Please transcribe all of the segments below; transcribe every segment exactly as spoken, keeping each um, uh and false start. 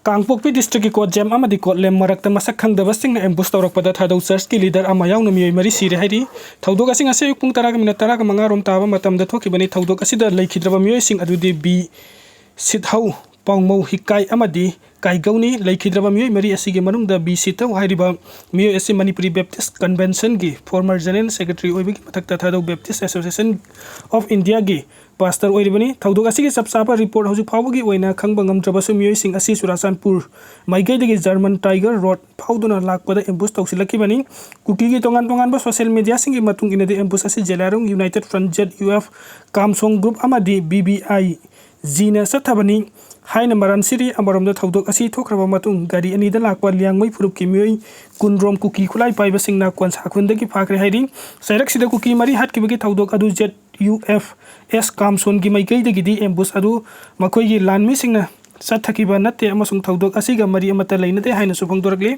ꯀꯥꯡꯄꯣꯛꯄꯤ ꯗꯤꯁꯇ꯭ꯔꯤꯛꯀꯤ ꯀꯣꯠꯖꯦꯝ ꯑꯃꯗꯤ ꯀꯣꯠꯂꯦꯝ ꯃꯔꯛꯇ ꯃꯁꯛ ꯈꯪꯗꯕꯁꯤꯡꯅ ꯑꯦꯝꯕꯨꯁ ꯇꯧꯔꯛꯄꯗ ꯊꯥꯗꯧ ꯆꯔꯆꯀꯤ ꯂꯤꯗꯔ ꯑꯃ ꯌꯥꯎꯅ ꯃꯤꯑꯣꯏ ꯃꯔꯤ ꯁꯤꯔꯦ ꯍꯥꯏꯔꯤ꯫ ꯊꯧꯗꯣꯛ ꯑꯁꯤ ꯉꯁꯤ ꯑꯌꯨꯛ ꯄꯨꯡ ꯇꯔꯥꯒ ꯃꯤꯅꯠ ꯇꯔꯥꯒ ꯃꯉꯥ ꯔꯣꯝ ꯇꯥꯕ ꯃꯇꯝꯗ ꯊꯣꯛꯈꯤꯕꯅꯤ꯫ ꯊꯧꯗꯣꯛ ꯑꯁꯤꯗ ꯂꯩꯈꯤꯗ꯭ꯔꯕ ꯃꯤꯑꯣꯏꯁꯤꯡ ꯑꯗꯨꯗꯤ ꯕꯤ ꯁꯤꯠꯍꯧ, ꯄꯥꯎꯃꯧ ꯍꯤꯀꯥꯏ ꯑꯃꯗꯤ ꯀꯥꯏꯒꯧꯅꯤ꯫ ꯂꯩꯈꯤꯗ꯭ꯔꯕ ꯃꯤꯑꯣꯏ ꯃꯔꯤ ꯑꯁꯤꯒꯤ ꯃꯅꯨꯡꯗ ꯕꯤ ꯁꯤꯠꯍꯧ ꯍꯥꯏꯔꯤꯕ ꯃꯤꯑꯣꯏ ꯑꯁꯤ ꯃꯅꯤꯄꯨꯔꯤ ꯕꯦꯞꯇꯤꯁ ꯀꯟꯚꯦꯟꯁꯟꯒꯤ former general secretary ꯑꯣꯏꯕꯒꯤ ꯃꯊꯛꯇ ꯊꯥꯗꯧ ꯕꯦꯞꯇꯤꯁ ꯑꯦꯁꯣꯁꯤꯌꯦꯁꯟ ꯑꯣꯐ ꯏꯟꯗꯤꯌꯥꯒꯤ ꯄꯥꯁꯇꯔ ꯑꯣꯏꯔꯤꯕꯅꯤ꯫ ꯊꯧꯗꯣꯛ ꯑꯁꯤꯒꯤ ꯆꯞ ꯆꯥꯕ ꯔꯤꯄꯣꯔꯠ ꯍꯧꯖꯤꯛ ꯐꯥꯎꯕꯒꯤ ꯑꯣꯏꯅ ꯈꯪꯕ ꯉꯝꯗ꯭ꯔꯕꯁꯨ, ꯃꯤꯑꯣꯏꯁꯤꯡ ꯑꯁꯤ ꯆꯨꯔꯥꯆꯥꯟꯄꯨꯔ ꯃꯥꯏꯀꯩꯗꯒꯤ ꯖꯔꯃꯟ ꯇꯥꯏꯒꯔ ꯔꯣꯗ ꯐꯥꯎꯗꯨꯅ ꯂꯥꯛꯄꯗ ꯑꯦꯝꯕꯨꯁ ꯇꯧꯁꯤꯜꯂꯛꯈꯤꯕꯅꯤ꯫ ꯀꯨꯀꯤꯒꯤ ꯇꯣꯉꯥꯟ ꯇꯣꯉꯥꯟꯕ ꯁꯣꯁꯤꯌꯦꯜ ꯃꯦꯗꯤꯌꯥꯁꯤꯡꯒꯤ ꯃꯇꯨꯡ ꯏꯟꯅꯗꯤ, ꯑꯦꯝꯕꯨꯁ ꯑꯁꯤ ꯖꯦꯂꯥꯏꯔꯣꯡ united front, Z U F, Kamson group ꯑꯃꯗꯤ ꯕꯤ ꯕꯤ ꯑꯥꯏ ꯖꯤꯅ ꯆꯠꯊꯕꯅꯤ ꯍꯥꯏꯅ ꯃꯔꯥꯜ ꯁꯤꯔꯤ꯫ ꯑꯃꯔꯣꯝꯗ, ꯊꯧꯗꯣꯛ ꯑꯁꯤ ꯊꯣꯛꯈ꯭ꯔꯕ ꯃꯇꯨꯡ ꯒꯥꯔꯤ ꯑꯅꯤꯗ ꯂꯥꯛꯄ ꯂꯤꯌꯥꯡꯃꯩ ꯐꯨꯔꯨꯞꯀꯤ ꯃꯤꯑꯣꯏ ꯀꯨꯟꯔꯣꯝ ꯀꯨꯀꯤ ꯈꯨꯠꯂꯥꯏ ꯄꯥꯏꯕꯁꯤꯡꯅ ꯀꯣꯟꯁꯥ ꯈꯨꯟꯗꯒꯤ ꯐꯥꯈ꯭ꯔꯦ ꯍꯥꯏꯔꯤ꯫ ꯆꯩꯔꯛꯁꯤꯗ ꯀꯨꯀꯤ ꯃꯔꯤ ꯍꯥꯠꯈꯤꯕꯒꯤ ꯊꯧꯗꯣꯛ ꯑꯗꯨ ꯖꯦꯠ ꯌꯨ ꯑꯦꯐ ꯑꯦꯁ ꯀꯥꯝꯁꯣꯟꯒꯤ ꯃꯥꯏꯀꯩꯗꯒꯤꯗꯤ ꯑꯦꯝꯕꯨꯁ ꯑꯗꯨ ꯃꯈꯣꯏꯒꯤ ꯂꯥꯟꯃꯤꯁꯤꯡꯅ ꯆꯠꯊꯈꯤꯕ ꯅꯠꯇꯦ ꯑꯃꯁꯨꯡ ꯊꯧꯗꯣꯛ ꯑꯁꯤꯒ ꯃꯔꯤ ꯑꯃꯠꯇ ꯂꯩꯅꯗꯦ ꯍꯥꯏꯅꯁꯨ ꯐꯣꯡꯗꯣꯔꯛꯂꯤ꯫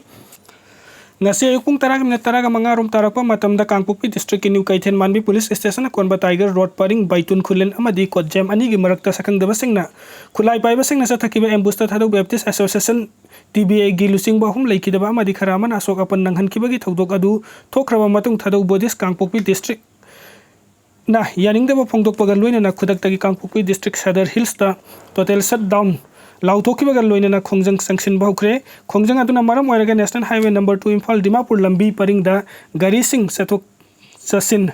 ꯉꯁꯤ ꯑꯌꯨꯛ ꯄꯨꯡ ꯇꯔꯥꯒꯤ ꯃꯤꯅꯠ ꯇꯔꯥꯒ ꯃꯉꯥ ꯔꯣꯝ ꯇꯥꯔꯛꯄ ꯃꯇꯝꯗ ꯀꯥꯡꯄꯣꯛꯄꯤ ꯗꯤꯁꯇ꯭ꯔꯤꯛꯀꯤ ꯅ꯭ꯌꯨ ꯀꯩꯊꯦꯜ ꯃꯥꯟꯕꯤ ꯄꯨꯂꯤꯁ ꯁ꯭ꯇꯦꯁꯟꯅ ꯀꯣꯟꯕ ꯇꯥꯏꯒꯔ ꯔꯣꯗ ꯄꯔꯤꯡ ꯕꯥꯏꯇꯨꯟ ꯈꯨꯂꯦꯟ ꯑꯃꯗꯤ ꯀꯣꯠꯖꯦꯝ ꯑꯅꯤꯒꯤ ꯃꯔꯛꯇ ꯁꯛꯈꯪꯗꯕꯁꯤꯡꯅ ꯈꯨꯠꯂꯥꯏ ꯄꯥꯏꯕꯁꯤꯡꯅ ꯆꯠꯊꯈꯤꯕ ꯑꯦꯝꯕꯨꯁꯇ ꯊꯥꯗꯧ ꯕꯦꯞꯇꯤꯁ ꯑꯦꯁꯣꯁꯤꯌꯦꯁꯟ, ꯇꯤ ꯕꯤ ꯑꯦꯒꯤ ꯂꯨꯆꯤꯡꯕ ꯑꯍꯨꯝ ꯂꯩꯈꯤꯗꯕ ꯑꯃꯗꯤ ꯈꯔ ꯑꯃꯅ ꯑꯁꯣꯛ ꯑꯄꯟ ꯅꯪꯍꯟꯈꯤꯕꯒꯤ ꯊꯧꯗꯣꯛ ꯑꯗꯨ ꯊꯣꯛꯈ꯭ꯔꯕ ꯃꯇꯨꯡ ꯊꯥꯗꯧ ꯕꯣꯗꯤꯁ ꯀꯥꯡꯄꯣꯛꯄꯤ ꯗꯤꯁꯇ꯭ꯔꯤꯛ ꯅ ꯌꯥꯅꯤꯡꯗꯕ ꯐꯣꯡꯗꯣꯛꯄꯒ ꯂꯣꯏꯅꯅ ꯈꯨꯗꯛꯇꯒꯤ ꯀꯥꯡꯄꯣꯛꯄꯤ ꯗꯤꯁꯇ꯭ꯔꯤꯛ ꯁꯗꯔ ꯍꯤꯜꯁꯇ ꯇꯣꯇꯦꯜ ꯁꯠ ꯗꯥꯎꯟ ꯂꯥꯎꯊꯣꯛꯈꯤꯕꯒ ꯂꯣꯏꯅꯅ ꯈꯣꯡꯖꯪ ꯆꯪꯁꯤꯟꯕ ꯍꯧꯈ꯭ꯔꯦ꯫ ꯈꯣꯡꯖꯪ ꯑꯗꯨꯅ ꯃꯔꯝ ꯑꯣꯏꯔꯒ national highway number two Imphal Dimapur ꯂꯝꯕꯤ ꯄꯔꯤꯡꯗ ꯒꯥꯔꯤꯁꯤꯡ ꯆꯠꯊꯣꯛ ꯆꯠꯁꯤꯟ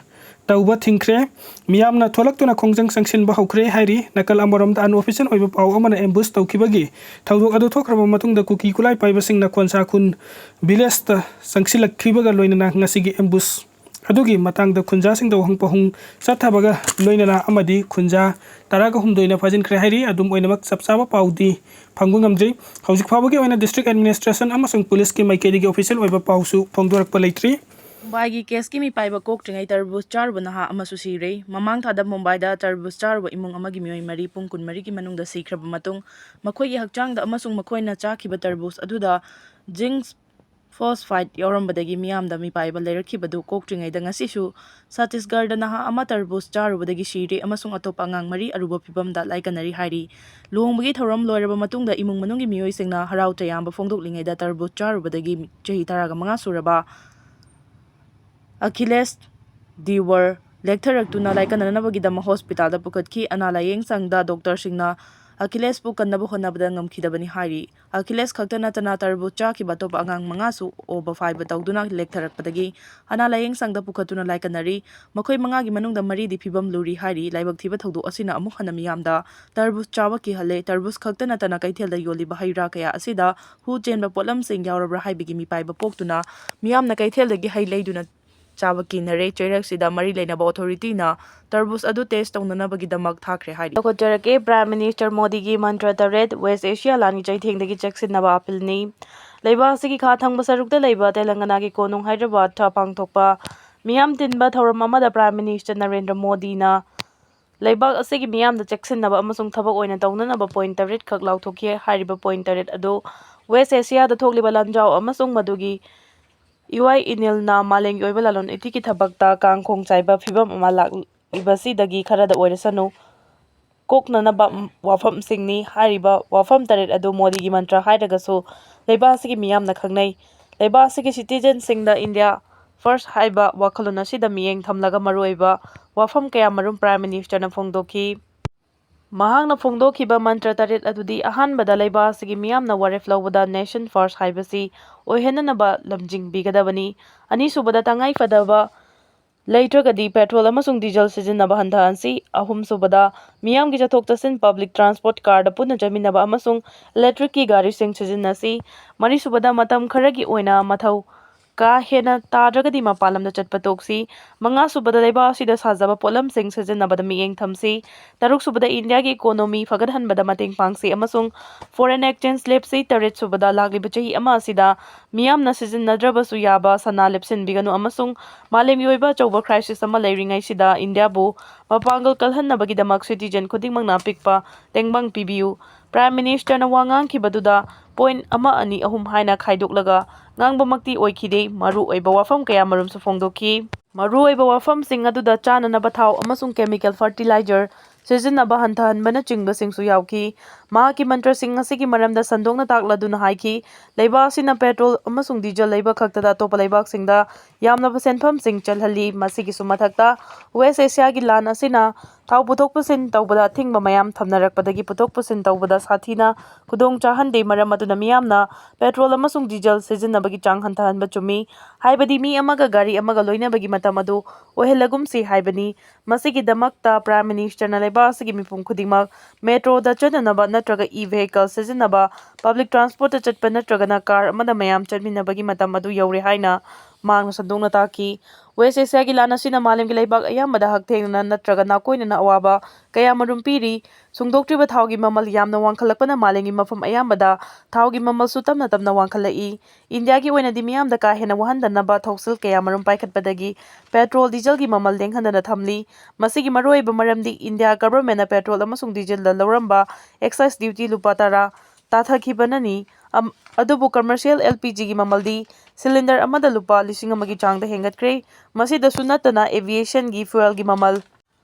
ꯇꯧꯕ ꯊꯤꯡꯈ꯭ꯔꯦ꯫ ꯃꯤꯌꯥꯝꯅ ꯊꯣꯛꯂꯛꯇꯨꯅ ꯈꯣꯡꯖꯪ ꯆꯪꯁꯤꯟꯕ ꯍꯧꯈ꯭ꯔꯦ ꯍꯥꯏꯔꯤ꯫ ꯅꯥꯀꯜ ꯑꯃꯔꯣꯝꯗ, ꯑꯟꯑꯣꯐꯤꯁꯤꯌꯦꯜ ꯑꯣꯏꯕ ꯄꯥꯎ ꯑꯃꯅ ꯑꯦꯝꯕꯨꯁ ꯇꯧꯈꯤꯕꯒꯤ ꯊꯧꯗꯣꯛ ꯑꯗꯨ ꯊꯣꯛꯈ꯭ꯔꯕ ꯃꯇꯨꯡꯗ ꯀꯨꯀꯤ ꯈꯨꯠꯂꯥꯏ ꯄꯥꯏꯕꯁꯤꯡꯅ ꯈꯣꯟꯁꯥ ꯈꯨꯟ ꯚꯤꯂꯦꯖꯇ ꯆꯪꯁꯤꯜꯂꯛꯈꯤꯕꯒ ꯂꯣꯏꯅꯅ ꯉꯁꯤꯒꯤ ꯑꯦꯝꯕꯨꯁ ꯑꯗꯨꯒꯤ ꯃꯇꯥꯡꯗ ꯈꯨꯟꯖꯥꯁꯤꯡꯗ ꯋꯥꯍꯪ ꯄꯥꯎꯍꯪ ꯆꯠꯊꯕꯒ ꯂꯣꯏꯅꯅ ꯑꯃꯗꯤ ꯈꯨꯟꯖꯥ ꯇꯔꯥꯒ ꯍꯨꯝꯗꯣꯏꯅ ꯐꯥꯖꯤꯟꯈ꯭ꯔꯦ ꯍꯥꯏꯔꯤ꯫ ꯑꯗꯨꯝ ꯑꯣꯏꯅꯃꯛ, ꯆꯞ ꯆꯥꯕ ꯄꯥꯎꯗꯤ ꯐꯪꯕ ꯉꯝꯗ꯭ꯔꯤ꯫ ꯍꯧꯖꯤꯛ ꯐꯥꯎꯕꯒꯤ ꯑꯣꯏꯅ ꯗꯤꯁꯇ꯭ꯔꯤꯛ ꯑꯦꯗꯃꯤꯅꯤꯁꯇ꯭ꯔꯦꯁꯟ ꯑꯃꯁꯨꯡ ꯄꯨꯂꯤꯁꯀꯤ ꯃꯥꯏꯀꯩꯗꯒꯤ ꯑꯣꯐꯤꯁꯤꯌꯦꯜ ꯑꯣꯏꯕ ꯄꯥꯎꯁꯨ ꯐꯣꯡꯗꯣꯔꯛꯄ ꯂꯩꯇ꯭ꯔꯤ꯫ ꯃꯨꯝꯕꯥꯏꯒꯤ ꯀꯦꯁꯀꯤ ꯃꯤꯄꯥꯏꯕ ꯀꯣꯛꯇ꯭ꯔꯤꯉꯩ ꯇꯔꯕꯨꯖ ꯆꯥꯔꯨꯕ ꯅꯍꯥ ꯑꯃꯁꯨ ꯁꯤꯔꯦ꯫ ꯃꯃꯥꯡ ꯊꯥꯗ ꯃꯨꯝꯕꯥꯏꯗ ꯇꯔꯕꯨꯖ ꯆꯥꯔꯨꯕ ꯏꯃꯨꯡ ꯑꯃꯒꯤ ꯃꯤꯑꯣꯏ ꯃꯔꯤ ꯄꯨꯡ ꯀꯨꯟꯃꯔꯤꯒꯤ ꯃꯅꯨꯡꯗ ꯁꯤꯈ꯭ꯔꯕ ꯃꯇꯨꯡ, ꯃꯈꯣꯏꯒꯤ ꯍꯛꯆꯥꯡꯗ ꯑꯃꯁꯨꯡ ꯃꯈꯣꯏꯅ ꯆꯥꯈꯤꯕ ꯇꯔꯕꯨꯖ ꯑꯗꯨꯗ ꯖꯤꯡꯁ ꯐꯣꯁꯐꯥꯏꯠ ꯌꯥꯎꯔꯝꯕꯗꯒꯤ ꯃꯤꯌꯥꯝꯗ ꯃꯤꯄꯥꯏꯕ ꯂꯩꯔꯛꯈꯤꯕꯗꯨ ꯀꯣꯛꯇ꯭ꯔꯤꯉꯩꯗ ꯉꯁꯤꯁꯨ ꯁꯠꯇꯤꯁꯒꯔꯗ ꯅꯍꯥ ꯑꯃ ꯇꯔꯕꯨꯖ ꯆꯥꯔꯨꯕꯗꯒꯤ ꯁꯤꯔꯦ ꯑꯃꯁꯨꯡ ꯑꯇꯣꯞꯄ ꯑꯉꯥꯡ ꯃꯔꯤ ꯑꯔꯨꯕ ꯐꯤꯚꯝꯗ ꯂꯥꯏꯀꯠꯅꯔꯤ ꯍꯥꯏꯔꯤ꯫ ꯂꯨꯍꯣꯡꯕꯒꯤ ꯊꯧꯔꯝ ꯂꯣꯏꯔꯕ ꯃꯇꯨꯡꯗ ꯏꯃꯨꯡ ꯃꯅꯨꯡꯒꯤ ꯃꯤꯑꯣꯏꯁꯤꯡꯅ ꯍꯔꯥꯎ ꯇꯌꯥꯝꯕ ꯐꯣꯡꯗꯣꯛꯂꯤꯉꯩꯗ ꯇꯔꯕꯨꯖ ꯆꯥꯔꯨꯕꯗꯒꯤ ꯆꯍꯤ ꯇꯔꯥꯒ ꯃꯉꯥ ꯁꯨꯔꯕ ꯑꯈꯤꯂꯦꯁ ꯗꯤꯋꯔ ꯂꯦꯛꯊꯔꯛꯇꯨꯅ ꯂꯥꯏꯀꯠꯅꯅꯕꯒꯤꯗꯃꯛ ꯍꯣꯁꯄꯤꯇꯥꯜꯗ ꯄꯨꯈꯠꯈꯤ꯫ ꯑꯅꯥ ꯂꯥꯌꯦꯡ ꯁꯪꯗ ꯗꯣꯛꯇꯔꯁꯤꯡꯅ ꯑꯈꯤꯂꯦꯁꯄꯨ ꯀꯟꯅꯕ ꯍꯣꯠꯅꯕꯗ ꯉꯝꯈꯤꯗꯕꯅꯤ ꯍꯥꯏꯔꯤ꯫ ꯑꯈꯤꯂꯦꯁ ꯈꯛꯇ ꯅꯠꯇꯅ ꯇꯔꯕꯨꯖ ꯆꯥꯈꯤꯕ ꯑꯇꯣꯞꯄ ꯑꯉꯥꯡ ꯃꯉꯥꯁꯨ ꯑꯣꯕ ꯐꯥꯏꯕ ꯇꯧꯗꯨꯅ ꯂꯦꯛꯊꯔꯛꯄꯗꯒꯤ ꯑꯅꯥ ꯂꯥꯌꯦꯡ ꯁꯪꯗ ꯄꯨꯈꯠꯇꯨꯅ ꯂꯥꯏꯀꯠꯅꯔꯤ꯫ ꯃꯈꯣꯏ ꯃꯉꯥꯒꯤ ꯃꯅꯨꯡꯗ ꯃꯔꯤꯗꯤ ꯐꯤꯕꯝ ꯂꯨꯔꯤ ꯍꯥꯏꯔꯤ꯫ ꯂꯥꯏꯕꯛ ꯊꯤꯕ ꯊꯧꯗꯣꯛ ꯑꯁꯤꯅ ꯑꯃꯨꯛ ꯍꯟꯅ ꯃꯤꯌꯥꯝꯗ ꯇꯔꯕꯨꯖ ꯆꯥꯕ ꯀꯤꯍꯜꯂꯦ꯫ ꯇꯔꯕꯨꯖ ꯈꯛꯇ ꯅꯠꯇꯅ ꯀꯩꯊꯦꯜꯗ ꯌꯣꯜꯂꯤꯕ ꯍꯩ ꯔꯥ ꯀꯌꯥ ꯑꯁꯤꯗ ꯍꯨ ꯆꯦꯟꯕ ꯄꯣꯠꯂꯝꯁꯤꯡ ꯌꯥꯎꯔꯕ꯭ꯔꯥ ꯍꯥꯏꯕꯒꯤ ꯃꯤꯄꯥꯏꯕ ꯄꯣꯛꯇꯨꯅ ꯃꯤꯌꯥꯝꯅ ꯀꯩꯊꯦꯜꯗꯒꯤ ꯍꯩ ꯂꯩꯗꯨꯅ ꯆꯥꯕ ꯀꯤꯅꯔꯦ꯫ ꯆꯩꯔꯛꯁꯤꯗ ꯃꯔꯤ ꯂꯩꯅꯕ ꯑꯣꯊꯣꯔꯤꯇꯤꯅ ꯇꯔꯕꯨꯖ ꯑꯗꯨ ꯇꯦꯁ ꯇꯧꯅꯅꯕꯒꯤꯗꯃꯛ ꯊꯥꯈ꯭ꯔꯦ ꯍꯥꯏꯔꯤ꯫ ꯂꯧꯈꯠꯆꯔꯛꯀꯦ꯫ ꯄ꯭ꯔꯥꯏꯝ ꯃꯤꯅꯤꯁꯇꯔ ꯃꯣꯗꯤꯒꯤ ꯃꯟꯇ꯭ꯔ ꯇꯔꯦꯠ, ꯋꯦꯁ ꯑꯦꯁꯤꯌꯥ ꯂꯥꯟꯒꯤ ꯆꯩꯊꯦꯡꯗꯒꯤ ꯆꯦꯛꯁꯤꯟꯅꯕ ꯑꯄꯤꯜꯅꯤ꯫ ꯂꯩꯕꯥꯛ ꯑꯁꯤꯒꯤ ꯈꯥ ꯊꯪꯕ ꯁꯔꯨꯛꯇ ꯂꯩꯕ ꯇꯦꯂꯪꯒꯅꯥꯒꯤ ꯀꯣꯅꯨꯡ ꯍꯥꯏꯗ꯭ꯔꯕꯥꯗꯇ ꯄꯥꯡꯊꯣꯛꯄ ꯃꯤꯌꯥꯝ ꯇꯤꯟꯕ ꯊꯧꯔꯝ ꯑꯃꯗ ꯄ꯭ꯔꯥꯏꯝ ꯃꯤꯅꯤꯁꯇꯔ ꯅꯔꯦꯟꯗ꯭ꯔ ꯃꯣꯗꯤꯅ ꯂꯩꯕꯥꯛ ꯑꯁꯤꯒꯤ ꯃꯤꯌꯥꯝꯗ ꯆꯦꯛꯁꯤꯟꯅꯕ ꯑꯃꯁꯨꯡ ꯊꯕꯛ ꯑꯣꯏꯅ ꯇꯧꯅꯅꯕ ꯄꯣꯏꯟ ꯇꯔꯦꯠ ꯈꯛ ꯂꯥꯎꯊꯣꯛꯈꯤ꯫ ꯍꯥꯏꯔꯤꯕ ꯄꯣꯏꯟ ꯇꯔꯦꯠ ꯑꯗꯨ ꯋꯦꯁ ꯑꯦꯁꯤꯌꯥꯗ ꯊꯣꯛꯂꯤꯕ ꯂꯥꯟꯖꯥꯎ ꯑꯃꯁꯨꯡ ꯃꯗꯨꯒꯤ ꯏꯋꯥꯏ ꯏꯅꯤꯜꯅ ꯃꯥꯂꯦꯝꯒꯤ ꯑꯣꯏꯕ ꯂꯂꯣꯟ ꯏꯇꯤꯛꯀꯤ ꯊꯕꯛꯇ ꯀꯥꯡꯈꯣꯡ ꯆꯥꯏꯕ ꯐꯤꯚꯝ ꯑꯃ ꯂꯥꯛꯂꯤꯕꯁꯤꯗꯒꯤ ꯈꯔꯗ ꯑꯣꯏꯔꯁꯅꯨ ꯀꯣꯛꯅꯅꯕ ꯋꯥꯐꯝꯁꯤꯡꯅꯤ꯫ ꯍꯥꯏꯔꯤꯕ ꯋꯥꯐꯝ ꯇꯔꯦꯠ ꯑꯗꯨ ꯃꯣꯗꯤꯒꯤ ꯃꯟꯇ꯭ꯔ ꯍꯥꯏꯔꯒꯁꯨ ꯂꯩꯕꯥꯛ ꯑꯁꯤꯒꯤ ꯃꯤꯌꯥꯝꯅ ꯈꯪꯅꯩ꯫ ꯂꯩꯕꯥꯛ ꯑꯁꯤꯒꯤ ꯁꯤꯇꯤꯖꯦꯟꯁꯤꯡꯗ ꯏꯟꯗꯤꯌꯥ ꯐꯥꯔꯁ ꯍꯥꯏꯕ ꯋꯥꯈꯜꯂꯣꯟ ꯑꯁꯤꯗ ꯃꯤꯠꯌꯦꯡ ꯊꯝꯂꯒ ꯃꯔꯨꯑꯣꯏꯕ ꯋꯥꯐꯝ ꯀꯌꯥꯃꯔꯨꯝ ꯄ꯭ꯔꯥꯏꯝ ꯃꯤꯅꯤꯁꯇꯔꯅ ꯐꯣꯡꯗꯣꯛꯈꯤ꯫ ꯃꯍꯥꯛꯅ ꯐꯣꯡꯗꯣꯛꯈꯤꯕ ꯃꯟꯇ꯭ꯔ ꯇꯔꯦꯠ ꯑꯗꯨꯗꯤ ꯑꯍꯥꯟꯕꯗ ꯂꯩꯕꯥꯛ ꯑꯁꯤꯒꯤ ꯃꯤꯌꯥꯝꯅ ꯋꯥꯔꯦꯞ ꯂꯧꯕꯗ ꯅꯦꯁꯟ ꯐꯥꯔꯁ ꯍꯥꯏꯕꯁꯤ ꯑꯣꯏꯍꯟꯅꯅꯕ ꯂꯝꯖꯤꯡꯕꯤꯒꯗꯕꯅꯤ꯫ ꯑꯅꯤꯁꯨꯕꯗ ꯇꯉꯥꯏꯐꯗꯕ ꯂꯩꯇ꯭ꯔꯒꯗꯤ ꯄꯦꯇ꯭ꯔꯣꯜ ꯑꯃꯁꯨꯡ ꯗꯤꯖꯜ ꯁꯤꯖꯤꯟꯅꯕ ꯍꯟꯊꯍꯟꯁꯤ꯫ ꯑꯍꯨꯝꯁꯨꯕꯗ ꯃꯤꯌꯥꯝꯒꯤ ꯆꯠꯊꯣꯛ ꯆꯠꯁꯤꯟ ꯄꯕ꯭ꯂꯤꯛ ꯇ꯭ꯔꯥꯟꯁꯄꯣꯔꯠ ꯀꯥꯔꯗ ꯄꯨꯟꯅ ꯆꯠꯃꯤꯟꯅꯕ ꯑꯃꯁꯨꯡ ꯏꯂꯦꯛꯇ꯭ꯔꯤꯛꯀꯤ ꯒꯥꯔꯤꯁꯤꯡ ꯁꯤꯖꯤꯟꯅꯁꯤ꯫ ꯃꯔꯤꯁꯨꯕꯗ ꯃꯇꯝ ꯈꯔꯒꯤ ꯑꯣꯏꯅ ꯃꯊꯧ ꯀꯥ ꯍꯦꯟꯅ ꯇꯥꯗ꯭ꯔꯒꯗꯤ ꯃꯄꯥꯟ ꯂꯝꯗ ꯆꯠꯄ ꯇꯣꯛꯁꯤ꯫ ꯃꯉꯥꯁꯨꯕꯗ ꯂꯩꯕꯥꯛ ꯑꯁꯤꯗ ꯁꯥꯖꯕ ꯄꯣꯠꯂꯝꯁꯤꯡ ꯁꯤꯖꯤꯟꯅꯕꯗ ꯃꯤꯠꯌꯦꯡ ꯊꯝꯁꯤ꯫ ꯇꯔꯨꯛꯁꯨꯕꯗ ꯏꯟꯗꯤꯌꯥꯒꯤ ꯏꯀꯣꯅꯣꯃꯤ ꯐꯒꯠꯍꯟꯕꯗ ꯃꯇꯦꯡ ꯄꯥꯡꯁꯤ ꯑꯃꯁꯨꯡ ꯐꯣꯔꯦꯟ ꯑꯦꯛꯁꯆꯦꯟꯖ ꯂꯦꯞꯁꯤ꯫ ꯇꯔꯦꯠꯁꯨꯕꯗ ꯂꯥꯛꯂꯤꯕ ꯆꯍꯤ ꯑꯃ ꯑꯁꯤꯗ ꯃꯤꯌꯥꯝꯅ ꯁꯤꯖꯤꯟꯅꯗ꯭ꯔꯕꯁꯨ ꯌꯥꯕ ꯁꯅꯥ ꯂꯦꯞꯁꯤꯟꯕꯤꯒꯅꯨ ꯑꯃꯁꯨꯡ ꯃꯥꯂꯦꯝꯒꯤ ꯑꯣꯏꯕ ꯑꯆꯧꯕ ꯀ꯭ꯔꯥꯏꯁꯤꯁ ꯑꯃ ꯂꯩꯔꯤꯉꯩꯁꯤꯗ ꯏꯟꯗꯤꯌꯥꯕꯨ ꯃꯄꯥꯡꯒꯜ ꯀꯜꯍꯟꯅꯕꯒꯤꯗꯃꯛ ꯁꯤꯇꯤꯖꯦꯟ ꯈꯨꯗꯤꯡꯃꯛꯅ ꯑꯄꯤꯛꯄ ꯇꯦꯡꯕꯥꯡ ꯄꯤꯕꯤꯌꯨ꯫ Prime Ministerꯅ ꯋꯥ ꯉꯥꯡꯈꯤꯕꯗꯨꯗ point ꯑꯃ, ꯑꯅꯤ, ꯑꯍꯨꯝ ꯍꯥꯏꯅ ꯈꯥꯏꯗꯣꯛꯂꯒ ꯉꯥꯡꯕꯃꯛꯇꯤ ꯑꯣꯏꯈꯤꯗꯦ, ꯃꯔꯨ ꯑꯣꯏꯕ ꯋꯥꯐꯝ ꯀꯌꯥꯃꯔꯨꯝꯁꯨ ꯐꯣꯡꯗꯣꯛꯈꯤ꯫ ꯃꯔꯨ ꯑꯣꯏꯕ ꯋꯥꯐꯝꯁꯤꯡ ꯑꯗꯨꯗ ꯆꯥꯅꯅꯕ ꯊꯥꯎ ꯑꯃꯁꯨꯡ chemical fertilizer ꯁꯤꯖꯤꯟꯅꯕ ꯍꯟꯊꯍꯟꯕꯅꯆꯤꯡꯕꯁꯤꯡꯁꯨ ꯌꯥꯎꯈꯤ꯫ ꯃꯍꯥꯛꯀꯤ ꯃꯟꯇ꯭ꯔꯁꯤꯡ ꯑꯁꯤꯒꯤ ꯃꯔꯝꯗ ꯁꯟꯗꯣꯛꯅ ꯇꯥꯛꯂꯗꯨꯅ ꯍꯥꯏꯈꯤ, ꯂꯩꯕꯥꯛ ꯑꯁꯤꯅ petrol ꯑꯃꯁꯨꯡ diesel ꯂꯩꯕ ꯈꯛꯇꯗ ꯑꯇꯣꯞꯄ ꯂꯩꯕꯥꯛꯁꯤꯡꯗ ꯌꯥꯝꯂꯕ ꯁꯦꯟꯐꯝꯁꯤꯡ ꯆꯠꯍꯜꯂꯤ꯫ ꯃꯁꯤꯒꯤꯁꯨ ꯃꯊꯛꯇ, West Asiaꯒꯤ ꯂꯥꯟ ꯑꯁꯤꯅ ꯊꯥꯎ ꯄꯨꯊꯣꯛ ꯄꯨꯁꯤꯟ ꯇꯧꯕꯗ ꯑꯊꯤꯡꯕ ꯃꯌꯥꯝ ꯊꯝꯅꯔꯛꯄꯗꯒꯤ ꯄꯨꯊꯣꯛ ꯄꯨꯁꯤꯟ ꯇꯧꯕꯗ ꯁꯥꯊꯤꯅ ꯈꯨꯗꯣꯡ ꯆꯥꯍꯟꯗꯦ꯫ ꯃꯔꯝ ꯑꯗꯨꯅ ꯃꯤꯌꯥꯝꯅ petrol ꯑꯃꯁꯨꯡ diesel ꯁꯤꯖꯤꯟꯅꯕꯒꯤ ꯆꯥꯡ ꯍꯟꯊꯍꯟꯕ ꯆꯨꯝꯃꯤ, ꯍꯥꯏꯕꯗꯤ ꯃꯤ ꯑꯃꯒ ꯒꯥꯔꯤ ꯑꯃꯒ ꯂꯣꯏꯅꯕꯒꯤ ꯃꯇꯝ ꯑꯗꯨ ꯑꯣꯏꯍꯜꯂꯒꯨꯝꯁꯤ ꯍꯥꯏꯕꯅꯤ꯫ ꯃꯁꯤꯒꯤꯗꯃꯛꯇ Prime Ministerꯅ ꯂꯩꯕꯥꯛ ꯑꯁꯤꯒꯤ ꯃꯤꯄꯨꯝ ꯈꯨꯗꯤꯡꯃꯛ metroꯗ ꯆꯠꯅꯅꯕ ꯅꯠꯇ꯭ꯔꯒ e-vehicle ꯁꯤꯖꯤꯟꯅꯕ, public transportꯇ ꯆꯠꯄ ꯅꯠꯇ꯭ꯔꯒꯅ car ꯑꯃꯗ ꯃꯌꯥꯝ ꯆꯠꯃꯤꯟꯅꯕꯒꯤ ꯃꯇꯝ ꯑꯗꯨ ꯌꯧꯔꯦ ꯍꯥꯏꯅ ꯃꯍꯥꯛꯅ ꯁꯟꯗꯣꯛꯅ ꯇꯥꯛꯈꯤ꯫ West Asiaꯒꯤ ꯂꯥꯟ ꯑꯁꯤꯅ ꯃꯥꯂꯦꯝꯒꯤ ꯂꯩꯕꯥꯛ ꯑꯌꯥꯝꯕꯗ ꯍꯛꯊꯦꯡꯅꯅ ꯅꯠꯇ꯭ꯔꯒ ꯅꯥꯀꯣꯏꯅꯅ ꯑꯋꯥꯕ ꯀꯌꯥꯃꯔꯨꯝ ꯄꯤꯔꯤ꯫ ꯁꯨꯡꯗꯣꯛꯇ꯭ꯔꯤꯕ ꯊꯥꯎꯒꯤ ꯃꯃꯜ ꯌꯥꯝꯅ ꯋꯥꯡꯈꯠꯂꯛꯄꯅ ꯃꯥꯂꯦꯝꯒꯤ ꯃꯐꯝ ꯑꯌꯥꯝꯕꯗ ꯊꯥꯎꯒꯤ ꯃꯃꯜꯁꯨ ꯇꯞꯅ ꯇꯞꯅ ꯋꯥꯡꯈꯠꯂꯛꯏ꯫ ꯏꯟꯗꯤꯌꯥꯒꯤ ꯑꯣꯏꯅꯗꯤ ꯃꯤꯌꯥꯝꯗ ꯀꯥ ꯍꯦꯟꯅ ꯋꯥꯍꯟꯗꯅꯕ ꯊꯧꯁꯤꯜ ꯀꯌꯥꯃꯔꯨꯝ ꯄꯥꯏꯈꯠꯄꯗꯒꯤ petrol, dieselꯒꯤ ꯃꯃꯜ ꯂꯦꯡꯍꯟꯗꯅ ꯊꯝꯂꯤ꯫ ꯃꯁꯤꯒꯤ ꯃꯔꯨꯑꯣꯏꯕ ꯃꯔꯝꯗꯤ ꯏꯟꯗꯤꯌꯥ governmentꯅ petrol ꯑꯃꯁꯨꯡ dieselꯗ ꯂꯧꯔꯝꯕ excise duty ꯂꯨꯄꯥ ꯇꯔꯥ ꯇꯥꯊꯈꯤꯕꯅꯅꯤ꯫ ꯑꯝ-, ꯑꯗꯨꯕꯨ commercial LPGꯒꯤ ꯃꯃꯜꯗꯤ cylinder ꯑꯃꯗ ꯂꯨꯄꯥ ꯂꯤꯁꯤꯡ ꯑꯃꯒꯤ ꯆꯥꯡꯗ ꯍꯦꯟꯒꯠꯈ꯭ꯔꯦ꯫ ꯃꯁꯤꯗꯁꯨ ꯅꯠꯇꯅ aviationꯒꯤ fuelꯒꯤ ꯃꯃꯜ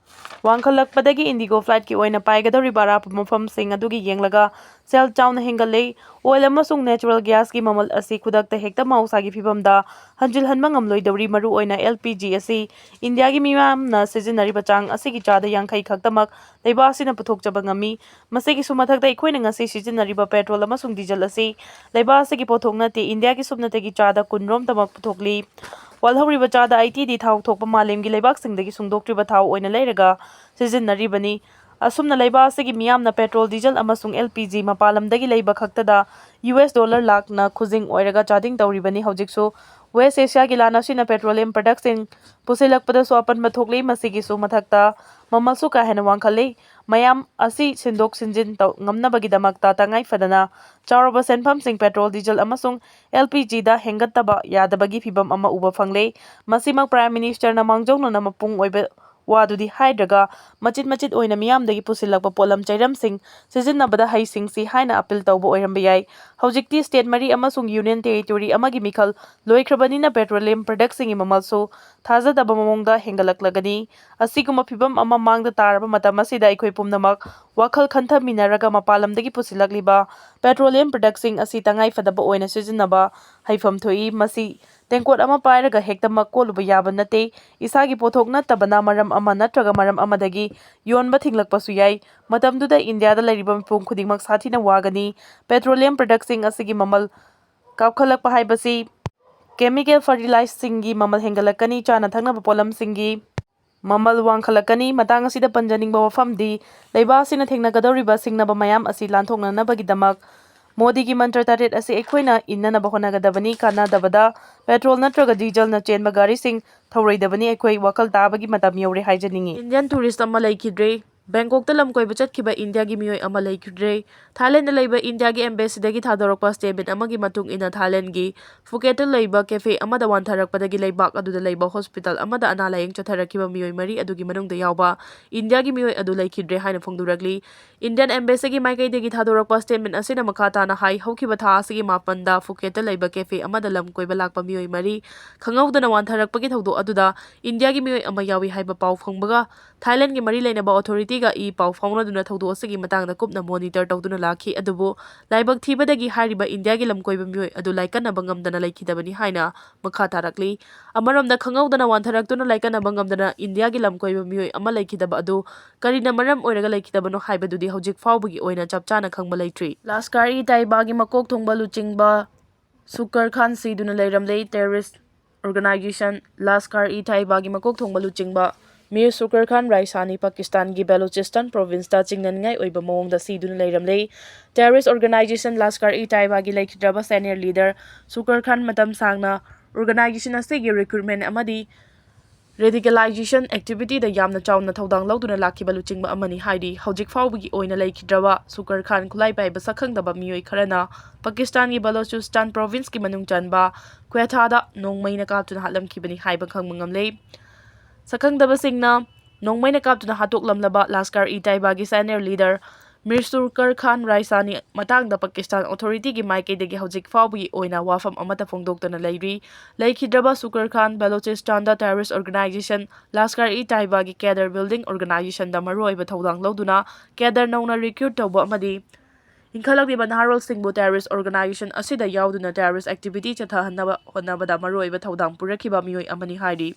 ꯋꯥꯡꯈꯠꯂꯛꯄꯗꯒꯤ IndiGo flightꯀꯤ ꯑꯣꯏꯅ ꯄꯥꯏꯒꯗꯧꯔꯤꯕ ꯑꯔꯥꯞꯄ ꯃꯐꯝꯁꯤꯡ ꯑꯗꯨꯒꯤ ꯌꯦꯡꯂꯒ ꯁꯦꯜ ꯆꯥꯎꯅ ꯍꯦꯟꯒꯠꯂꯦ꯫ Oil ꯑꯃꯁꯨꯡ natural gasꯀꯤ ꯃꯃꯜ ꯑꯁꯤ ꯈꯨꯗꯛꯇ ꯍꯦꯛꯇ ꯃꯍꯧꯁꯥꯒꯤ ꯐꯤꯕꯝꯗ ꯍꯟꯖꯤꯜꯍꯟꯕ ꯉꯝꯂꯣꯏꯗꯧꯔꯤ꯫ ꯃꯔꯨꯑꯣꯏꯅ LPG ꯑꯁꯤ ꯏꯟꯗꯤꯌꯥꯒꯤ ꯃꯤꯌꯥꯝꯅ ꯁꯤꯖꯤꯟꯅꯔꯤꯕ ꯆꯥꯡ ꯑꯁꯤꯒꯤ ꯆꯥꯗ ꯌꯥꯡꯈꯩ ꯈꯛꯇꯃꯛ ꯂꯩꯕꯥꯛ ꯑꯁꯤꯅ ꯄꯨꯊꯣꯛꯆꯕ ꯉꯝꯃꯤ꯫ ꯃꯁꯤꯒꯤꯁꯨ ꯃꯊꯛꯇ, ꯑꯩꯈꯣꯏꯅ ꯉꯁꯤ ꯁꯤꯖꯤꯟꯅꯔꯤꯕ petrol ꯑꯃꯁꯨꯡ diesel ꯑꯁꯤ ꯂꯩꯕꯥꯛ ꯑꯁꯤꯒꯤ ꯄꯣꯠꯊꯣꯛ ꯅꯠꯇꯦ, ꯏꯟꯗꯤꯌꯥꯒꯤ ꯁꯨꯞꯅꯇꯒꯤ ꯆꯥꯗ ꯀꯨꯟ ꯔꯣꯝꯇꯃꯛ ꯄꯨꯊꯣꯛꯂꯤ꯫ ꯋꯥꯠꯍꯧꯔꯤꯕ ꯆꯥꯗ eightyꯗꯤ ꯊꯥꯎ ꯊꯣꯛꯄ ꯃꯥꯂꯦꯝꯒꯤ ꯂꯩꯕꯥꯛꯁꯤꯡꯗꯒꯤ ꯁꯨꯡꯗꯣꯛꯇ꯭ꯔꯤꯕ ꯊꯥꯎ ꯑꯣꯏꯅ ꯂꯩꯔꯒ ꯁꯤꯖꯤꯟꯅꯔꯤꯕꯅꯤ꯫ ꯑꯁꯨꯝꯅ ꯂꯩꯕꯥꯛ ꯑꯁꯤꯒꯤ ꯃꯤꯌꯥꯝꯅ petrol, diesel ꯑꯃꯁꯨꯡ LPG ꯃꯄꯥꯟ ꯂꯝꯗꯒꯤ ꯂꯩꯕ ꯈꯛꯇꯗ US dollar ꯂꯥꯛꯅ ꯈꯨꯖꯤꯡ ꯑꯣꯏꯔꯒ ꯆꯥꯗꯤꯡ ꯇꯧꯔꯤꯕꯅꯤ꯫ ꯍꯧꯖꯤꯛꯁꯨ West Asiaꯒꯤ ꯂꯥꯟ ꯑꯁꯤꯅ petroleum productꯁꯤꯡ ꯄꯨꯁꯤꯜꯂꯛꯄꯗꯁꯨ ꯑꯄꯟꯕ ꯊꯣꯛꯂꯤ꯫ ꯃꯁꯤꯒꯤꯁꯨ ꯃꯊꯛꯇ ꯃꯃꯜꯁꯨ ꯀꯥ ꯍꯦꯟꯅ ꯋꯥꯡꯈꯠꯂꯤ꯫ ꯃꯌꯥꯝ ꯑꯁꯤ ꯁꯤꯟꯗꯣꯛ ꯁꯤꯟꯖꯤꯟ ꯇꯧ-, ꯉꯝꯅꯕꯒꯤꯗꯃꯛꯇ ꯇꯉꯥꯏ ꯐꯗꯅ ꯆꯥꯎꯔꯕ ꯁꯦꯟꯐꯝꯁꯤꯡ petrol, diesel ꯑꯃꯁꯨꯡ LPGꯗ ꯍꯦꯟꯒꯠꯇꯕ ꯌꯥꯗꯕꯒꯤ ꯐꯤꯚꯝ ꯑꯃ ꯎꯕ ꯐꯪꯂꯦ꯫ ꯃꯁꯤꯃꯛ Prime Ministerꯅ ꯃꯥꯡꯖꯧꯅꯅ ꯃꯄꯨꯡ ꯑꯣꯏꯕ ꯋꯥꯗꯨꯗꯤ ꯍꯥꯏꯗ꯭ꯔꯒ ꯃꯆꯤꯠ ꯃꯆꯤꯠ ꯑꯣꯏꯅ ꯃꯤꯌꯥꯝꯗꯒꯤ ꯄꯨꯁꯤꯜꯂꯛꯄ ꯄꯣꯠꯂꯝ ꯆꯩꯔꯝꯁꯤꯡ ꯁꯤꯖꯤꯟꯅꯕꯗ ꯍꯩꯁꯤꯡꯁꯤ ꯍꯥꯏꯅ ꯑꯄꯤꯜ ꯇꯧꯕ ꯑꯣꯏꯔꯝꯕ ꯌꯥꯏ꯫ ꯍꯧꯖꯤꯛꯇꯤ state ꯃꯔꯤ ꯑꯃꯁꯨꯡ union territory ꯑꯃꯒꯤ ꯃꯤꯈꯜ ꯂꯣꯏꯈ꯭ꯔꯕꯅꯤꯅ petroleum productꯁꯤꯡꯒꯤ ꯃꯃꯜꯁꯨ ꯊꯥꯖꯗꯕ ꯃꯑꯣꯡꯗ ꯍꯦꯟꯒꯠꯂꯛꯂꯒꯅꯤ꯫ ꯑꯁꯤꯒꯨꯝꯕ ꯐꯤꯚꯝ ꯑꯃ ꯃꯥꯡꯗ ꯇꯥꯔꯕ ꯃꯇꯝ ꯑꯁꯤꯗ ꯑꯩꯈꯣꯏ ꯄꯨꯝꯅꯃꯛ ꯋꯥꯈꯜ ꯈꯟꯊꯃꯤꯟꯅꯔꯒ ꯃꯄꯥꯟ ꯂꯝꯗꯒꯤ ꯄꯨꯁꯤꯜꯂꯛꯂꯤꯕ petroleum productꯁꯤꯡ ꯑꯁꯤ ꯇꯉꯥꯏ ꯐꯗꯕ ꯑꯣꯏꯅ ꯁꯤꯖꯤꯟꯅꯕ ꯍꯩꯐꯝ ꯊꯣꯛꯏ꯫ ꯃꯁꯤ ꯇꯦꯡꯀꯣꯠ ꯑꯃ ꯄꯥꯏꯔꯒ ꯍꯦꯛꯇꯃꯛ ꯀꯣꯠꯂꯨꯕ ꯌꯥꯕ ꯅꯠꯇꯦ꯫ ꯏꯁꯥꯒꯤ ꯄꯣꯠꯊꯣꯛ ꯅꯠꯇꯕꯅ ꯃꯔꯝ ꯑꯃ ꯅꯠꯇ꯭ꯔꯒ ꯃꯔꯝ ꯑꯃꯗꯒꯤ ꯌꯣꯟꯕ ꯊꯤꯡꯂꯛꯄꯁꯨ ꯌꯥꯏ꯫ ꯃꯇꯝꯗꯨꯗ ꯏꯟꯗꯤꯌꯥꯗ ꯂꯩꯔꯤꯕ ꯃꯤꯄꯨꯝ ꯈꯨꯗꯤꯡꯃꯛ ꯁꯥꯊꯤꯅ ꯋꯥꯒꯅꯤ꯫ Petroleum productꯁꯤꯡ ꯑꯁꯤꯒꯤ ꯃꯃꯜ ꯀꯥꯞꯈꯠꯂꯛꯄ ꯍꯥꯏꯕꯁꯤ chemical fertilizeꯁꯤꯡꯒꯤ ꯃꯃꯜ ꯍꯦꯟꯒꯠꯂꯛꯀꯅꯤ, ꯆꯥꯅ ꯊꯛꯅꯕ ꯄꯣꯠꯂꯝꯁꯤꯡꯒꯤ ꯃꯃꯜ ꯋꯥꯡꯈꯠꯂꯛꯀꯅꯤ꯫ ꯃꯇꯥꯡ ꯑꯁꯤꯗ ꯄꯟꯖꯅꯤꯡꯕ ꯋꯥꯐꯝꯗꯤ, ꯂꯩꯕꯥꯛ ꯑꯁꯤꯅ ꯊꯦꯡꯅꯒꯗꯧꯔꯤꯕ ꯁꯤꯡꯅꯕ ꯃꯌꯥꯝ ꯑꯁꯤ ꯂꯥꯟꯊꯣꯛꯅꯅꯕꯒꯤꯗꯃꯛ ꯃꯣꯗꯤꯒꯤ ꯃꯟꯇ꯭ꯔ ꯇꯔꯦꯠ ꯑꯁꯤ ꯑꯩꯈꯣꯏꯅ ꯏꯟꯅꯅꯕ ꯍꯣꯠꯅꯒꯗꯕꯅꯤ꯫ ꯀꯥꯟꯅꯗꯕꯗ petrolꯅꯠꯇ꯭ꯔꯒ dieselꯅ ꯆꯦꯟꯕ ꯒꯥꯔꯤꯁꯤꯡ ꯊꯧꯔꯣꯏꯗꯕꯅꯤ꯫ ꯑꯩꯈꯣꯏ ꯋꯥꯈꯜ ꯇꯥꯕꯒꯤ ꯃꯇꯝ ꯌꯧꯔꯦ ꯍꯥꯏꯖꯅꯤꯡꯏ꯫ Indian tourist ꯑꯃ ꯂꯩꯈꯤꯗ꯭ꯔꯦ꯫ ꯕꯦꯡꯀꯣꯛꯇ ꯂꯝ ꯀꯣꯏꯕ ꯆꯠꯈꯤꯕ ꯏꯟꯗꯤꯌꯥꯒꯤ ꯃꯤꯑꯣꯏ ꯑꯃ ꯂꯩꯈꯤꯗ꯭ꯔꯦ꯫ ꯊꯥꯏꯂꯦꯟꯗ ꯂꯩꯕ ꯏꯟꯗꯤꯌꯥꯒꯤ embassy ꯗꯒꯤ ꯊꯥꯗꯣꯔꯛꯄ statement ꯑꯃꯒꯤ ꯃꯇꯨꯡ ꯏꯟꯅ, ꯊꯥꯏꯂꯦꯟꯗꯒꯤ ꯐꯨꯀꯦꯠꯇ ꯂꯩꯕ cafe ꯑꯃꯗ ꯋꯥꯟꯊꯔꯛꯄꯗꯒꯤ ꯂꯩꯕꯥꯛ ꯑꯗꯨꯗ ꯂꯩꯕ hospital ꯑꯃꯗ ꯑꯅꯥ ꯂꯥꯌꯦꯡ ꯆꯠꯊꯔꯛꯈꯤꯕ ꯃꯤꯑꯣꯏ ꯃꯔꯤ ꯑꯗꯨꯒꯤ ꯃꯅꯨꯡꯗ ꯌꯥꯎꯕ ꯏꯟꯗꯤꯌꯥꯒꯤ ꯃꯤꯑꯣꯏ ꯑꯗꯨ ꯂꯩꯈꯤꯗ꯭ꯔꯦ ꯍꯥꯏꯅ ꯐꯣꯡꯗꯣꯔꯛꯂꯤ꯫ Indian embassyꯒꯤ ꯃꯥꯏꯀꯩꯗꯒꯤ ꯊꯥꯗꯣꯔꯛꯄ statement ꯑꯁꯤꯅ ꯃꯈꯥ ꯇꯥꯅ ꯍꯥꯏ, ꯍꯧꯈꯤꯕ ꯊꯥ ꯑꯁꯤꯒꯤ ꯃꯥꯄꯟꯗ ꯐꯨꯀꯦꯠꯇ ꯂꯩꯕ cafe ꯑꯃꯗ ꯂꯝ ꯀꯣꯏꯕ ꯂꯥꯛꯄ ꯃꯤꯑꯣꯏ ꯃꯔꯤ ꯈꯪꯍꯧꯗꯅ ꯋꯥꯟꯊꯔꯛꯄꯒꯤ ꯊꯧꯗꯣꯛ ꯑꯗꯨꯗ ꯏꯟꯗꯤꯌꯥꯒꯤ ꯃꯤꯑꯣꯏ ꯑꯃ ꯌꯥꯎꯏ ꯍꯥꯏꯕ ꯄꯥꯎ ꯐꯪꯕꯒ ꯊꯥꯏꯂꯦꯟꯗꯒꯤ ꯃꯔꯤ ꯂꯩꯅꯕ authorityꯒ ꯏ ꯄꯥꯎ ꯐꯥꯎꯅꯗꯨꯅ ꯊꯧꯗꯣꯛ ꯑꯁꯤꯒꯤ ꯃꯇꯥꯡꯗ ꯀꯨꯞꯅ monitor ꯇꯧꯗꯨꯅ ꯂꯥꯛꯈꯤ꯫ ꯑꯗꯨꯕꯨ ꯂꯥꯏꯕꯛ ꯊꯤꯕꯗꯒꯤ ꯍꯥꯏꯔꯤꯕ ꯏꯟꯗꯤꯌꯥꯒꯤ ꯂꯝ ꯀꯣꯏꯕ ꯃꯤꯑꯣꯏ ꯑꯗꯨ ꯂꯥꯏꯀꯠꯅꯕ ꯉꯝꯗꯅ ꯂꯩꯈꯤꯗꯕꯅꯤ ꯍꯥꯏꯅ ꯃꯈꯥ ꯇꯥꯔꯛꯂꯤ꯫ ꯑꯃꯔꯣꯝꯗ, ꯈꯪꯍꯧꯗꯅ ꯋꯥꯟꯊꯔꯛꯇꯨꯅ ꯂꯥꯏꯀꯠꯅꯕ ꯉꯝꯗꯅ ꯏꯟꯗꯤꯌꯥꯒꯤ ꯂꯝ ꯀꯣꯏꯕ ꯃꯤꯑꯣꯏ ꯑꯃ ꯂꯩꯈꯤꯗꯕ ꯑꯗꯨ ꯀꯔꯤꯅ ꯃꯔꯝ ꯑꯣꯏꯔꯒ ꯂꯩꯈꯤꯗꯕꯅꯣ ꯍꯥꯏꯕꯗꯨꯗꯤ ꯍꯧꯖꯤꯛ ꯐꯥꯎꯕꯒꯤ ꯑꯣꯏꯅ ꯆꯞ ꯆꯥꯅ ꯈꯪꯕ ꯂꯩꯇ꯭ꯔꯤ꯫ ꯂꯁꯀꯥꯔ-ꯏ-ꯇꯥꯏꯕꯥꯒꯤ ꯃꯀꯣꯛ ꯊꯣꯡꯕ ꯂꯨꯆꯤꯡꯕ ꯁꯨꯀꯔ ꯈꯥꯟ ꯁꯤꯗꯨꯅ ꯂꯩꯔꯝꯂꯦ꯫ Terrorist organization ꯂꯁꯀꯥꯔ-ꯏ-ꯇꯥꯏꯕꯥꯒꯤ ꯃꯀꯣꯛ ꯊꯣꯡꯕ ꯂꯨꯆꯤꯡꯕ ꯃꯤꯔ ꯁꯨꯀꯔ ꯈꯥꯟ ꯔꯥꯏꯁꯥꯅꯤ ꯄꯥꯀꯤꯁꯇꯥꯟꯒꯤ ꯕꯦꯂꯨꯆꯤꯁꯇꯥꯟ provinceꯇ ꯆꯤꯡꯅꯅꯤꯡꯉꯥꯏ ꯑꯣꯏꯕ ꯃꯑꯣꯡꯗ ꯁꯤꯗꯨꯅ ꯂꯩꯔꯝꯂꯦ꯫ Terrorist organization ꯂꯁꯀꯥꯔ-ꯏ-ꯇꯥꯏꯕꯥꯒꯤ ꯂꯩꯈꯤꯗ꯭ꯔꯕ senior leader ꯁꯨꯀꯔ ꯈꯥꯟ ꯃꯇꯝ ꯁꯥꯡꯅ organization ꯑꯁꯤꯒꯤ recruitment ꯑꯃꯗꯤ radicalization activityꯗ ꯌꯥꯝꯅ ꯆꯥꯎꯅ ꯊꯧꯗꯥꯡ ꯂꯧꯗꯨꯅ ꯂꯥꯛꯈꯤꯕ ꯂꯨꯆꯤꯡꯕ ꯑꯃꯅꯤ ꯍꯥꯏꯔꯤ꯫ ꯍꯧꯖꯤꯛ ꯐꯥꯎꯕꯒꯤ ꯑꯣꯏꯅ ꯂꯩꯈꯤꯗ꯭ꯔꯕ ꯁꯨꯀꯔ ꯈꯥꯟ ꯈꯨꯠꯂꯥꯏ ꯄꯥꯏꯕ ꯁꯛꯈꯪꯗꯕ ꯃꯤꯑꯣꯏ ꯈꯔꯅ ꯄꯥꯀꯤꯁꯇꯥꯟꯒꯤ ꯕꯂꯨꯆꯤꯁꯇꯥꯟ provinceꯀꯤ ꯃꯅꯨꯡ ꯆꯟꯕ ꯀ꯭ꯋꯦꯊꯥꯗ ꯅꯣꯡꯃꯩꯅ ꯀꯥꯞꯇꯨꯅ ꯍꯥꯠꯂꯝꯈꯤꯕꯅꯤ ꯍꯥꯏꯕ ꯈꯪꯕ ꯉꯝꯂꯦ꯫ ꯁꯛꯈꯪꯗꯕꯁꯤꯡꯅ ꯅꯣꯡꯃꯩꯅ ꯀꯥꯞꯇꯨꯅ ꯍꯥꯠꯇꯣꯛꯂꯝꯂꯕ ꯂꯥꯁꯀꯥꯔ ꯏ ꯇꯥꯏꯕꯥꯒꯤ ꯁꯦꯅꯤꯌꯔ ꯂꯤꯗꯔ ꯃꯤꯔ ꯁꯨꯔꯀꯔ ꯈꯥꯟ ꯔꯥꯏꯁꯥꯅꯤ ꯃꯇꯥꯡꯗ ꯄꯥꯀꯤꯁꯇꯥꯟ ꯑꯣꯊꯣꯔꯤꯇꯤꯒꯤ ꯃꯥꯏꯀꯩꯗꯒꯤ ꯍꯧꯖꯤꯛ ꯐꯥꯎꯕꯒꯤ ꯑꯣꯏꯅ ꯋꯥꯐꯝ ꯑꯃꯠꯇ ꯐꯣꯡꯗꯣꯛꯇꯅ ꯂꯩꯔꯤ꯫ ꯂꯩꯈꯤꯗ꯭ꯔꯕ ꯁꯨꯀꯔ ꯈꯥꯟ ꯕꯦꯂꯣꯆꯤꯁꯇꯥꯟꯗ terrorist organisation ꯂꯥꯁꯀꯥꯔ E ꯇꯥꯏꯕꯥꯒꯤ cadre building ꯑꯣꯔꯒꯅꯥꯏꯖꯦꯁꯟꯗ ꯃꯔꯨꯑꯣꯏꯕ ꯊꯧꯗꯥꯡ ꯂꯧꯗꯨꯅ ꯀꯦꯗꯔ ꯅꯧꯅ ꯔꯤꯀ꯭ꯔꯨꯠ ꯇꯧꯕ ꯑꯃꯗꯤ ꯏꯟꯈꯠꯂꯛꯂꯤꯕ ꯅꯍꯥꯔꯣꯜꯁꯤꯡꯕꯨ ꯇꯦꯔꯣꯔꯤꯁ ꯑꯣꯔꯒꯅꯥꯏꯖꯦꯁꯟ ꯑꯁꯤꯗ ꯌꯥꯎꯗꯨꯅ ꯇꯦꯔꯣꯔꯤꯁ ꯑꯦꯛꯇꯤꯚꯤꯇꯤ ꯆꯠꯊꯍꯟꯅꯕ ꯍꯣꯠꯅꯕꯗ ꯃꯔꯨꯑꯣꯏꯕ ꯊꯧꯗꯥꯡ ꯄꯨꯔꯛꯈꯤꯕ ꯃꯤꯑꯣꯏ ꯑꯃꯅꯤ ꯍꯥꯏꯔꯤ꯫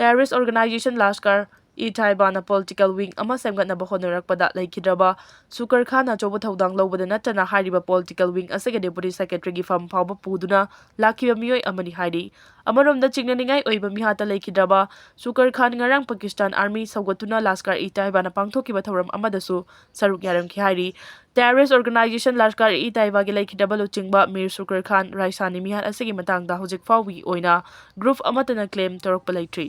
Terrorist organisation ꯂꯥꯁꯀꯥꯔ E ꯇꯥꯏꯕꯥꯅ political wing ꯑꯃ ꯁꯦꯝꯒꯠꯅꯕ ꯍꯣꯠꯅꯔꯛꯄꯗ ꯂꯩꯈꯤꯗ꯭ꯔꯕ ꯁꯨꯀꯔ ꯈꯥꯟꯅ ꯑꯆꯧꯕ ꯊꯧꯗꯥꯡ ꯂꯧꯕꯗ ꯅꯠꯇꯅ ꯍꯥꯏꯔꯤꯕ ꯄꯣꯂꯤꯇꯤꯀꯦꯜ ꯋꯤꯡ ꯑꯁꯤꯒꯤ ꯗꯦꯄꯨꯇꯤ ꯁꯦꯀ꯭ꯔꯦꯇꯔꯤꯒꯤ ꯐꯝ ꯐꯥꯎꯕ ꯄꯨꯗꯨꯅ ꯂꯥꯛꯈꯤꯕ ꯃꯤꯑꯣꯏ ꯑꯃꯅꯤ ꯍꯥꯏꯔꯤ꯫ ꯑꯃꯔꯣꯝꯗ ꯆꯤꯡꯅꯅꯤꯡꯉꯥꯏ ꯑꯣꯏꯕ ꯃꯤꯍꯥꯠꯇ ꯂꯩꯈꯤꯗ꯭ꯔꯕ ꯁꯨꯀꯔ ꯈꯥꯟ ꯉꯔꯥꯡ ꯄꯥꯀꯤꯁꯇꯥꯟ ꯑꯥꯔꯃꯤ ꯁꯧꯒꯠꯇꯨꯅ ꯂꯥꯁꯀꯥꯔ ꯏ ꯇꯥꯏꯕꯥꯅ ꯄꯥꯡꯊꯣꯛꯈꯤꯕ ꯊꯧꯔꯝ ꯑꯃꯗꯁꯨ ꯁꯔꯨꯛ ꯌꯥꯔꯝꯈꯤ ꯍꯥꯏꯔꯤ꯫ ꯇꯦꯔꯣꯔꯤꯁ ꯑꯣꯔꯒꯅꯥꯏꯖꯦꯁꯟ ꯂꯥꯁꯀꯥꯔ ꯏ ꯇꯥꯏꯕꯥꯒꯤ ꯂꯩꯈꯤꯗ꯭ꯔꯕ ꯂꯨꯆꯤꯡꯕ ꯃꯤꯔ ꯁꯨꯀꯔ ꯈꯥꯟ ꯔꯥꯏꯁꯥꯅꯤ ꯃꯤꯍꯥꯠ ꯑꯁꯤꯒꯤ ꯃꯇꯥꯡꯗ ꯍꯧꯖꯤꯛ ꯐꯥꯎꯕꯒꯤ ꯑꯣꯏꯅ ꯒ꯭ꯔꯨꯞ ꯑꯃꯠꯇꯅ ꯀ꯭ꯂꯦꯝ ꯇꯧꯔꯛꯄ ꯂꯩꯇ꯭ꯔꯤ꯫